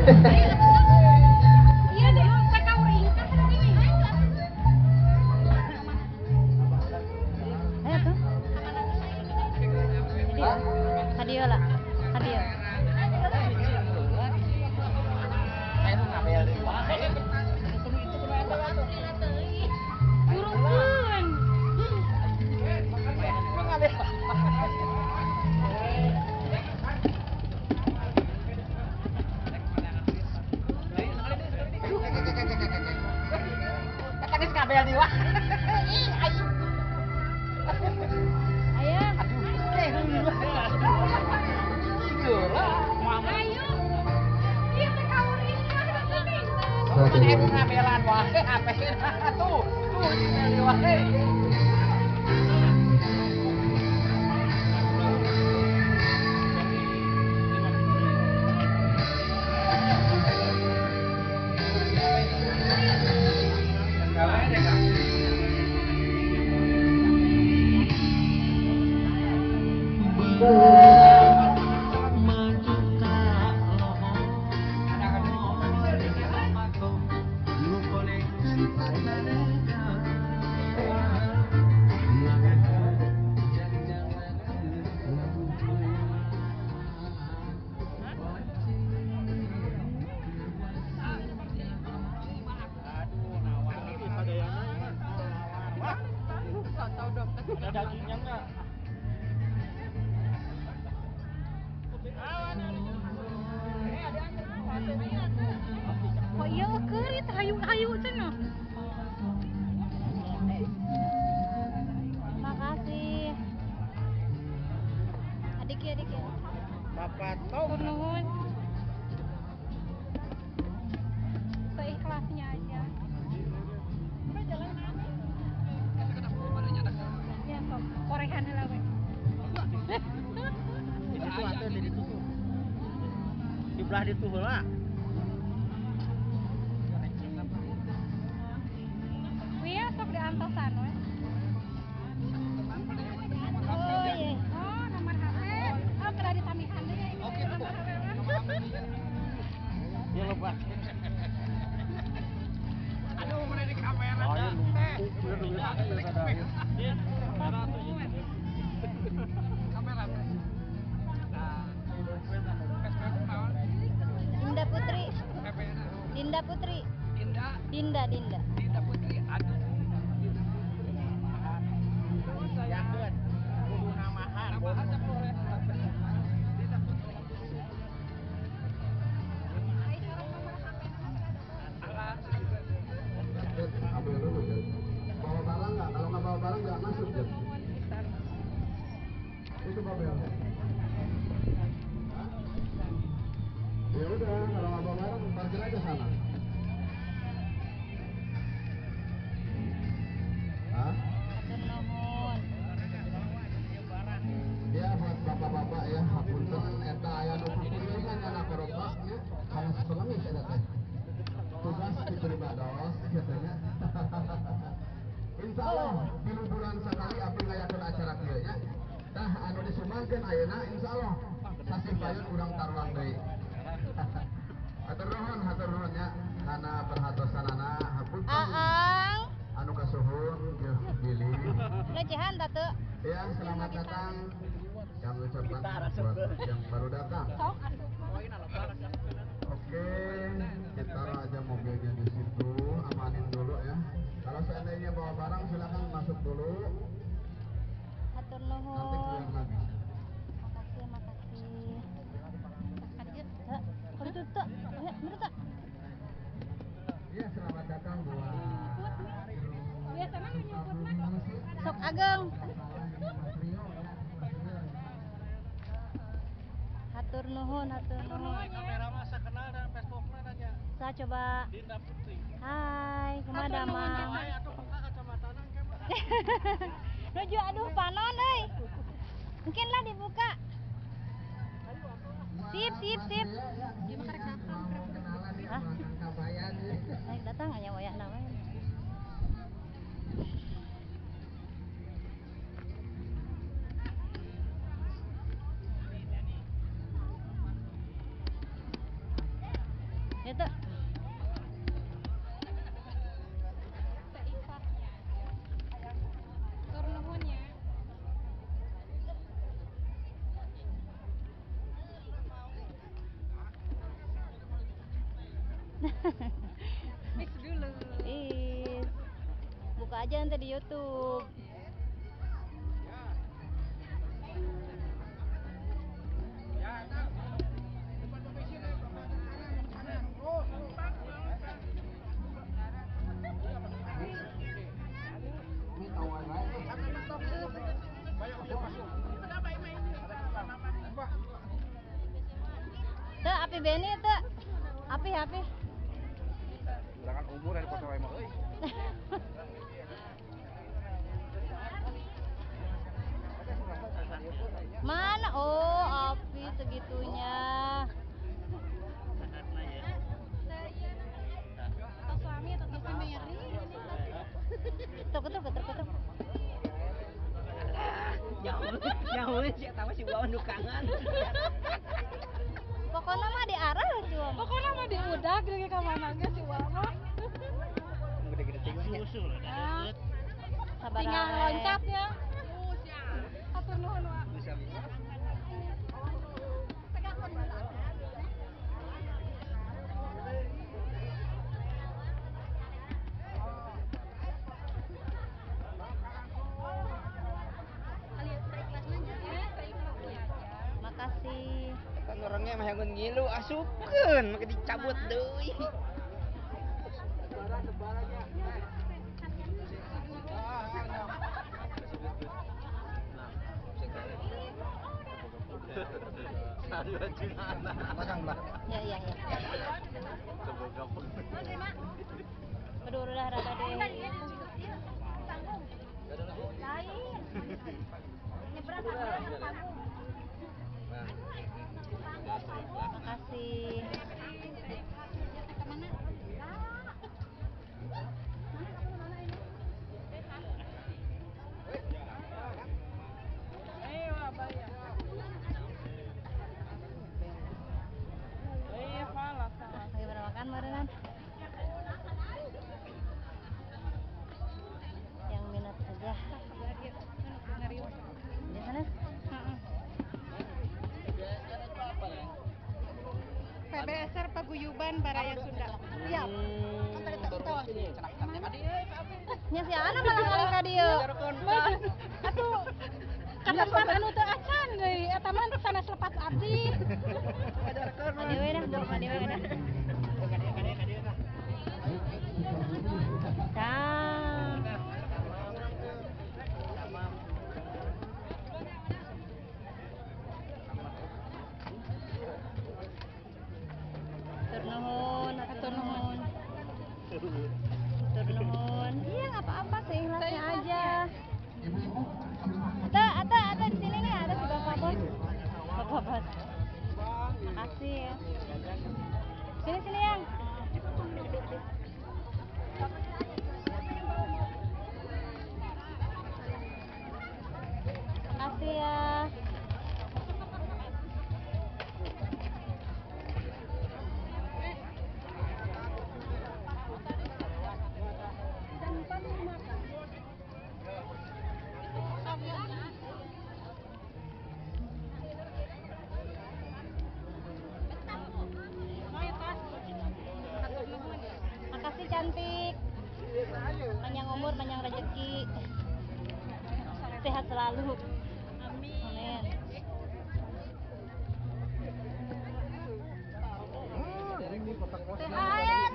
Iya deh, ayo tuh. Hadio lah, hadio. Burukeun. Wah iya keurit hayu-hayu cenah. Makasih. Adik ya, adik ya. Bapak tau nuhun. Seikhlasnya aja. Ya sok, korehan heula we. Itu atuh di ditu tuh. Di belah ditu heula. Wih, sok diantosan we. Oh iya. Oh, nomor HP. Oh, kena ditamihan deui ya ini. Oke, nomor HP mah. Dia lebat. Aduh, mana di kamera dah. Kamera. Dinda Putri. Dinda Putri. Dinda. Dinda, Dinda. Dinda Putri. Aduh. Yakeun. Kudu namahan. Dinda Putri. Ambil dulu, bawa barang nggak? Kalau nggak bawa barang nggak masuk, Jen. Itu mobilnya. Ya udah, kalau nggak bawa barang parkir aja sana. Hah? Ya buat bapak-bapak ya, hapunten eta aya nu kukuringan anak korobak nya, kalau selemis eta teh. Tugas diberi bados katanya. Insya Allah di bulan sekali abdi ngayakeun acara kieu nya. Tah anu disumbangkeun ayeuna insya Allah sasih payun urang taruang deui. Hatur nuhun nya kana perhatosanana hapunten. Aang anu kasuhun geus bilih. Lecehan tatu. Ya, selamat datang. Kami ucapkan buat yang baru datang. Oke, kita taruh aja mobilnya di situ, amanin dulu ya. Kalau seandainya bawa barang silakan masuk dulu. Hatur nuhun. Nanti keluar lagi. Makasih, makasih. Iya, selamat datang buat. Sok ageng. Hatur nuhun, hatur nuhun. Kamera masa kenal dan Facebookna aja. Saya coba. Dinda Putri. Hai, kumaha damang? Nuju aduh panon euy. Mungkin lah dibuka. Sip, sip, sip. Hah? Rek datang aya wayahna we. Itu. Tur nuhun ya. Mix dulu. Is. Buka aja nanti di YouTube. Tuh, api Beni tuh. Api, api. Sedangkan umur dari foto emang euy. Mana? Oh, api segitunya. Atau suami atau si Mary. Tuh, ketuk, ketuk, ketuk. Jauh, jauh sih tahu si bawa dukangan. Pokoknya mah di arah cuma. Pokoknya mah di udag lagi ka mana ge si Wawa. Gede-gede tingginya. Sabar. Tinggal loncat ya. Atur nuhun, Wak. Bisa bisa. Makasih. Kan orangnya mah yang ngilu asupkeun make dicabut deui. Ya, ya, ya. Aduh, udah rada deh. Lain. Nyebrang panggung. Makasih. Lagi pada makan barengan. Yang minat aja. Di sana. PBSR Paguyuban Baraya Sunda. Siap. Nya si Ana malah ngalih ka dieu. Atuh ka tempat anu teu acan deui, eta mah sanes lepat abdi. Ka dieu we dah, ka dieu we dah. Tah. Hatur nuhun, hatur nuhun. Hatur nuhun. Iya, nggak apa-apa, seikhlasnya aja. Atau di sini nih ada si Bapak Bos. Bapak Bos. Makasih ya. Sini sini yang. Makasih ya. Makasih cantik. Panjang umur, panjang rezeki. Sehat selalu. Amin. THR.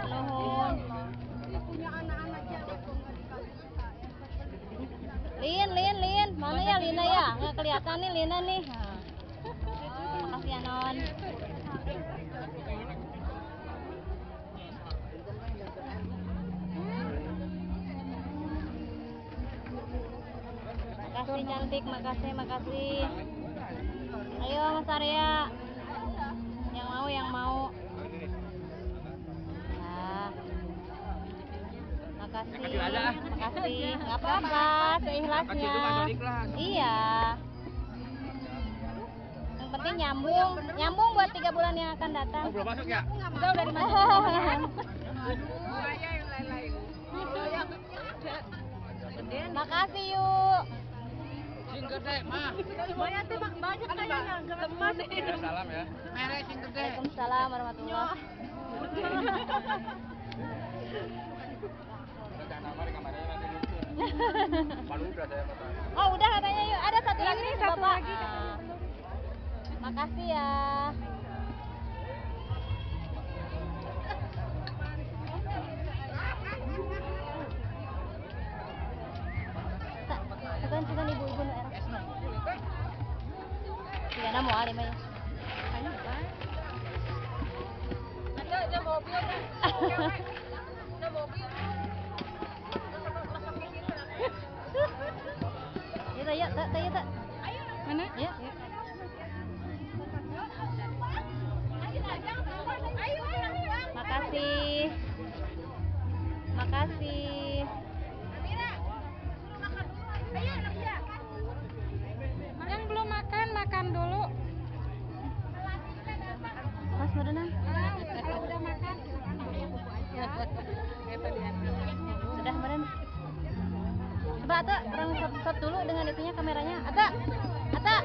Nuhun. Lin, Lin, Lin. Mana ya Lina ya? Nggak kelihatan nih Lina nih. Makasih ya Non. Makasih cantik, makasih, makasih. Ayo Mas Arya. Yang mau, yang mau. Nah. Makasih. Makasih. Enggak apa-apa, seikhlasnya. Iya. Yang penting nyambung, nyambung buat 3 bulan tahun yang akan datang. Oh, belum masuk ya? Udah dimasukin. Makasih yuk. Sing gede, mah. Banyak tuh banyak kayaknya. Lemas. Salam ya. Merek sing gede. Waalaikumsalam warahmatullahi. Oh, udah katanya yuk. Ada satu lagi nih, satu Bapak. Lagi, makasih ya. Sugan ibu-ibu nu era. Sigana moal ieu mah ya. Ada ada mobil ada. Ada mobil. Ya, ya, ya, Mana? Ya. Makasih. Makasih. Yang belum makan, makan dulu. Mas Maruna. Kalau udah makan, sudah Maruna. Coba Ata, orang shot dulu dengan itunya kameranya. Ata, Ata.